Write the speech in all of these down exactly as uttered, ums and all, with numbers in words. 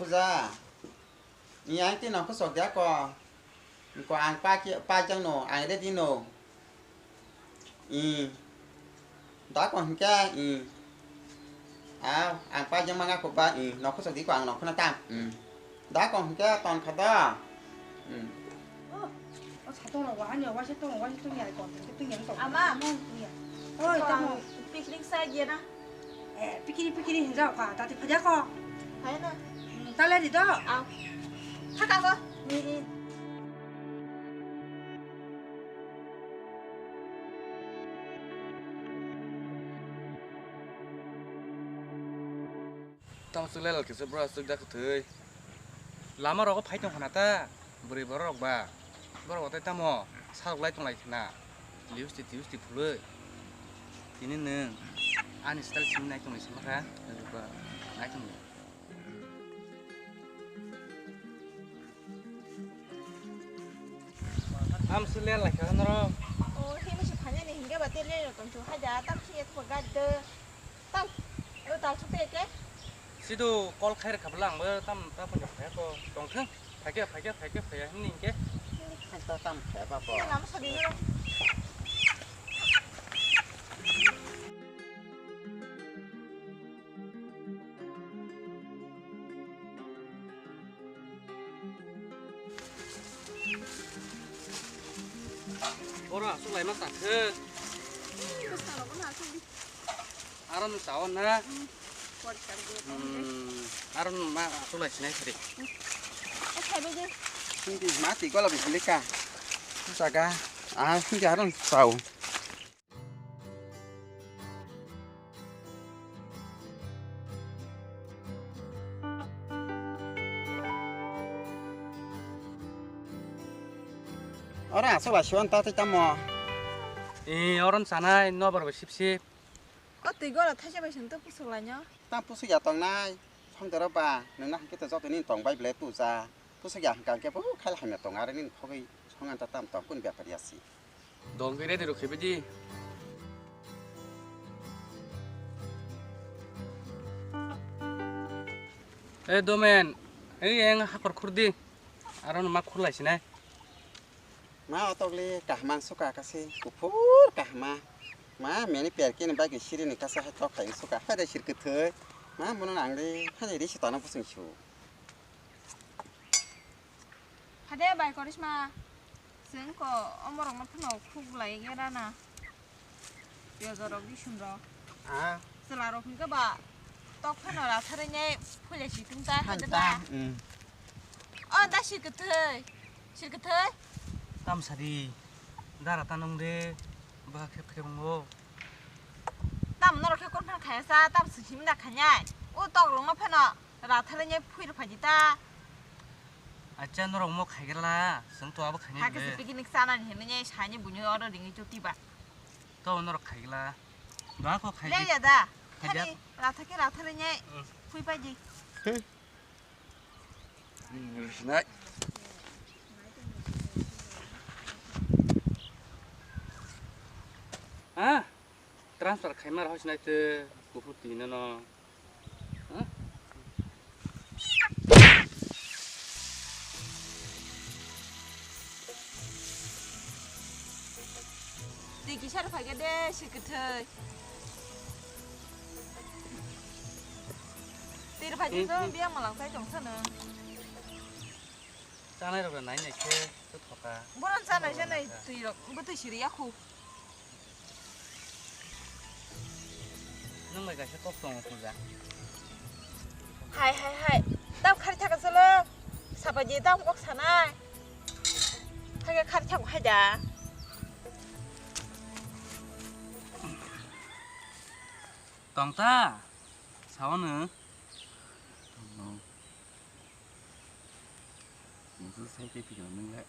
Ja. Ni ang twi nokho sok dia ko. Ko ang pa ki, pa jang no, ang ready no. I. Da ko hingke, i. A, ang pa jang manga ko ba, i. Nokho sok di ko ang nokho na tam. I. Da ko hingke ton kha da. I. Oh, oh, sa tong rok, wahani, wasi tong, wasi tong ya, ko, tong ya, tong. Ama. Tong ya. Oi, tamo. Picnic sa ye na. Eh, pikiri, pikiri hinjao ka, tati phajako. Hai na. Hmm, tale di do. Au. Thaka ko. Ni, ni. Tamo chwk lelal kisa bro, chwk da kwthwi. Lama rogo phai tong khna ta, bwrwi borok rok ba. Borok tei tamo, sarok lai tong lai khna. Lipstick, lipstick phulwi. Tini nwng ani style simi nai tong lai sima kha, ba nai tong lai. Am se lelai kha norok. O, himwi se phainani hingke ba tei lelai tong chu haida, tam se ethok gari de. Tam, o tal chu pe ke. Sido call khair khabla ang bo tam ta phone phai ko tong thang. Phai ke, phai ke, phai ke, phai ya hini ke. Ang ta tam phai ba bo. Hini lam sa di yo. Oro aswk laima ta khe. Bwskango bono aswk di. Aro no sao na. Hmm, poriskar di. Hmm, aro no ma aswk lai sinai sari. Hmm. O, khaibai di. Hindi mati gola bisilika. Jaga. Ah, hindi aro no sao. Oro aswk bai siwan ta tei tamo? Eh, oro no chanai, nobar bai sip sip. O twi gora thaisa bai song to pusuk laino. Tam pusuk ya tongnai. Song dero ba, nung na hingke to joto nini tong bai ble tu ja. Pusuk ya hingka hingke bo khai hamya tong are nini khogwi song an ta tam tong kun bepar ya si. Dong khe ready rw khe bidi. Eh, Domen, ei eng hakor khur di. Aro no ma khur lai sinai. Ma otokli kahma suka kasi kuphur kahma. Ma meni perki ni bagi siri ni kasa hai tok khai suka. Hai de sir kwthwi. Ma mono nang di. Hai de risi tana busung su. Hade bai korisma, chwng ko omorok no phano khuk lai gera na. Yo jorok di sumro. Ah. Chwla rok hingke ba tok phano rathare nyai phuile si tung ta hande ta. Hmm. O da sir kwthwi. Sir kwthwi. Tam sari. Dara ta nung de. Ba khe khe rongo. Tam norok khe kon phano khaya sa, tam sing simi da khanyai. O tok rok no phano. Rathale nya phuir phaji ta. Acha norok mo khaigela, sung to abo khaini. Hakhe se picnic sana ni hene nya sanya bunyo oro ringi choti ba. To norok khaigela. Ba ko khaigi. Le ya da. Khaja. Khani rathake rathale nya phui phaji. Hmm, sinai. Ah, transfer khaimar hoi sinai te kuphur twi no no. Twi kisa rw phaikhe de, sir kwthwi. Twi rw phaikhe so biyang malang chai tong sano. Chanai rok nai nai khe to thoka. Bono chanai chanai twi rok, bo twi siri yakhu. Nwng bai kaisa kok tongo puja. Hai, hai, hai. Tam khari thaka cholo. Sabaji tam kok sanai. Thake khari thak hai da. Tong ta. Sao no. Musu sai tei phikla nwng le.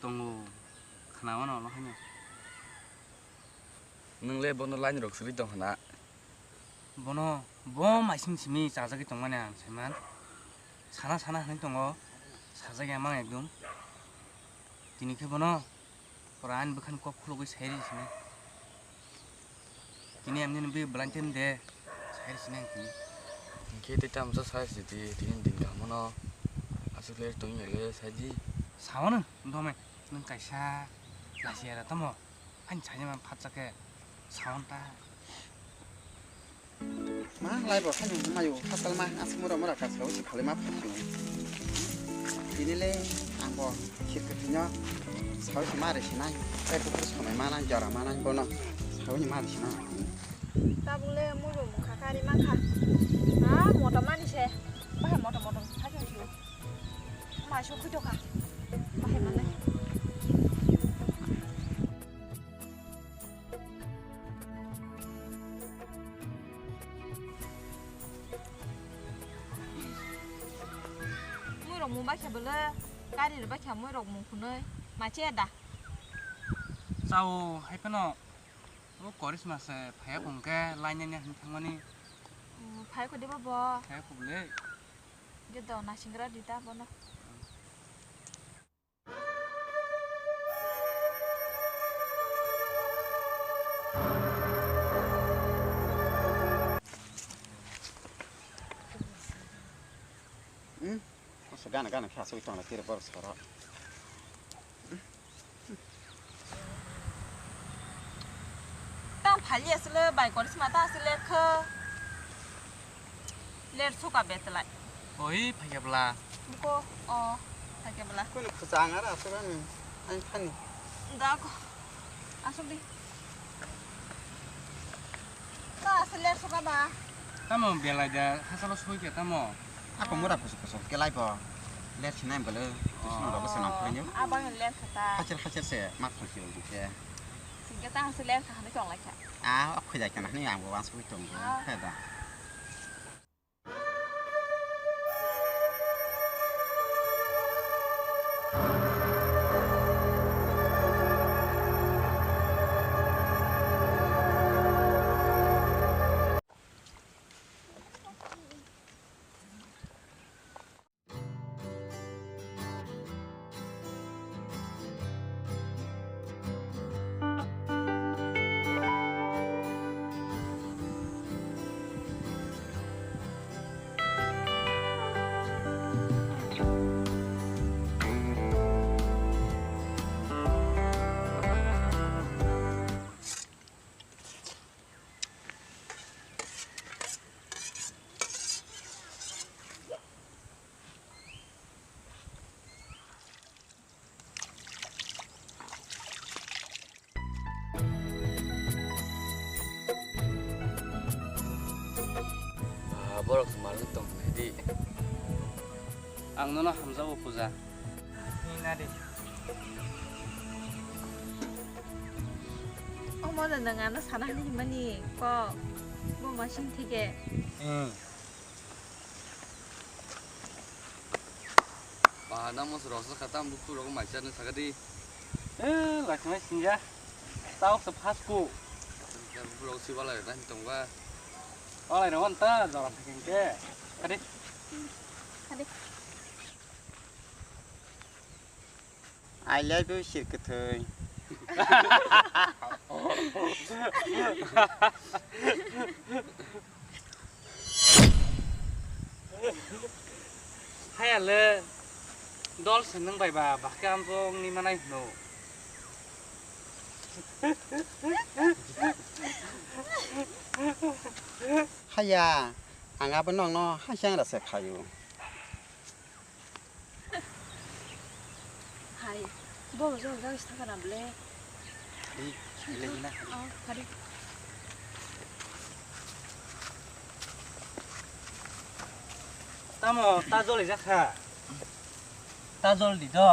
Tongo, khna mano ulo haino. Nwng le bono line rok suri tong khna. Bono, bo maising simi chajagwi tongmani ang saiman. Sana sana hinwi tongo, sajagya mang ekdom. Tini khe bono, pura ani bwkhani kok khulugwi sai ri sini. Tini amni ni bwi bwlai tem de, sai ri sini ang tini. Hwnkhe tei tamo sa sai sidi, tini din kaham no aswk le tong ya le sai di. Sao no, dome, nwng kaisa lachiyara tamo, ani saini man phatsa khe sao ta. Ma, lai bo, khani mayo, hasal ma, aswk mura mura ka sao si khali ma phatsi. Tini le ang bo sirkhe thwino sao si ma re sinai, tei buphuru somai manai, jora manai bono sao ni ma re sinai. Tabuk le muibo mungkha kari mankha. Ha, motom mani se. Bahai motom motom sakhe sio. Mai so khuito kha. Bahai manai. Muirok mung bakhe bwle, kari rw bakhe muirok mung khunui. Mache da. Chao, hai phano. O Korisma se phaiya hwnkhe lainani hwnwi thangmani. Mm, phai kho diba bo? Phaiya kho bwle. Ge do nasingra di ta bono. Hmm? Masa gana gana khe asugwi tongla tiri borok soro. Tang phali aswle bai Korisma ta aswle kho. Ler suka betlai. Oi, phaiya bla. Buko, o, phaiya bla. Kono khwchang ara aswk ani, ani thani. Da ko. Aswk di. Ta aswk ler suka ba. Tamo belai da, hasalo soi khe tamo. Ako mura kusu kusu kelai bo. Ler sinai bolo. Tusno rogo se nang phunyo. Abang ler khata. Hachir hachir se mak khulsi bo khe. Singke ta aswk ler kha hanu chong lai kha. Ah, ok khujai kana ni ang bo wansugwi tongo. Ah. Khe da. Ah, borok se manwi tong hwnwi di. Ang nono hamjago puja. Hinadi. Omo no nwng ano sana hinwi himani kok. Bo masing thike. Hmm. Ba, nang mosoro rok sakha, tamo bukhuk rok mai chani sakha di. Eh, laisima sinja. Tauk se phas ku. Bukhuk rok si balai rok nang tong ba. Balai rok ta jora thakeng ke. Kadi. Kadi. I love you, sir kwthwi. Hayale dol se nwng bai ba, bakhe amjok ni manai hwno. Haya, ang abo nokno haisang rasa khayo. Hai, bo jong jang sthaka na ble. Hai, hai lagi na. Oh, hari. Tamo, ta joli jakha. Ta jol di do.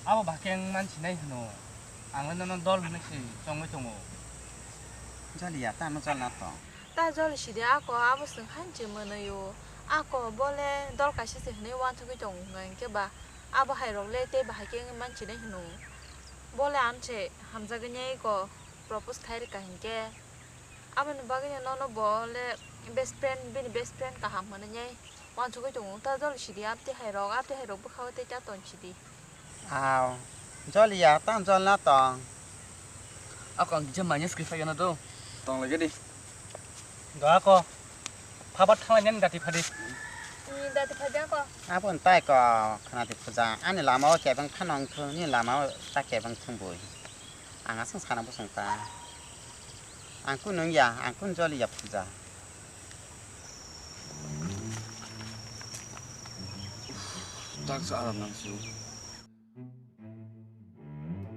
Abo bakeng mansinai hwno. Ang le nono dol hwnwi se chongwi tongo. Joli ya, tamo jol na to. Ta jol sidi ako abo chwng hanche mwnwi o. Ako bole dol kaisa se hwnwi uansugwi tongo hwnkhe ba abo hai rok le tei bahai khe wngwi mansinai hwno. Bole ang se hamjagwi nai ko propose khai rwkha hinkhe. Aboni bagwi no nono bo le best friend, bini best friend kaham hwnwi nai uansugwi tongo. Ta jol sidi abtwi hai rok, abtwi hai rok bwkha o tei ta ton sidi. Aw, jol ya, tang jol na tong. Ako ang kisa minus kisa gana do. Tong lagi di. Do ako. Phabar thanglai nini dati phadi. Ni dati phadi ako. Abo ntai ko khana di puja. Ani lama o kebeng phano ang thung, ni lama o ta kebeng thung bui. Ang aswng sana busung ta. Ang kun nung ya, ang kun joli ya puja. Tak sa aram nang su.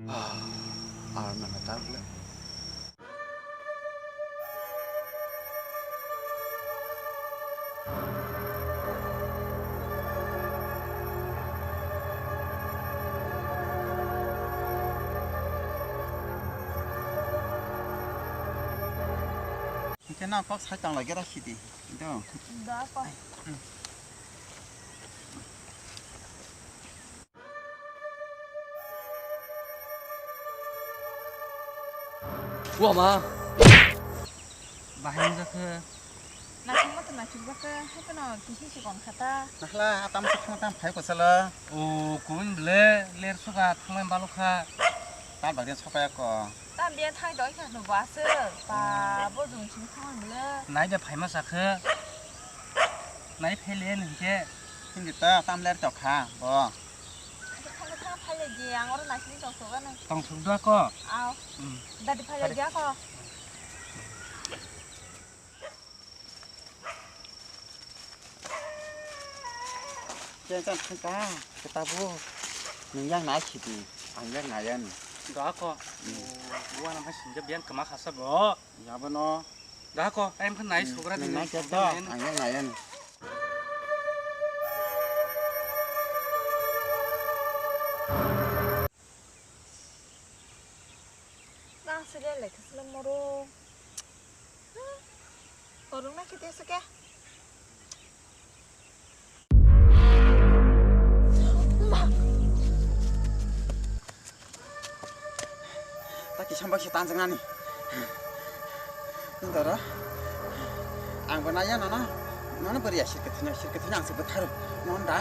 Ah, aram nang tak le. Hingke na kok sai tang lagi ra sidi. Do. Da ko. Wama. Bahai wngjakhe. Naisingma to naisingjakhe, haikhe no kisi sikon khata. Nahla, atam se khama tam phai ko sala. O, kun ble, ler suka thanglai balokha. Tal bagde soka ko. Tam biya thai doi kha no base. Pa, bo jung sing thang ble. Nai de phai ma sakhe. Nai phai le ningke. Hindi ta, tam ler to kha, bo. Thangna thang phai le di, ang oro naising tong sok ano. Tong sok dua ko. Aw. Hmm. Dadi phai le di ako. Chen chan thang ka, kita bo. Nung yang nai sidi, ang yang nai yan. Dua ko. Hmm. Buana ma sinja biang kema khasa bo. Ya bo no. Dako, em khan nai sugra nai din. Nai kya da, ang yang nai yan. Nang sege le khasle moro. Korong na kete sege. Ta kisam baksa tanjaknani. Nini doro. Ang bo naiya nono. Nono bwrwi ya sirkhe thwino, sirkhe thwino ang se bwtharo. Nono da.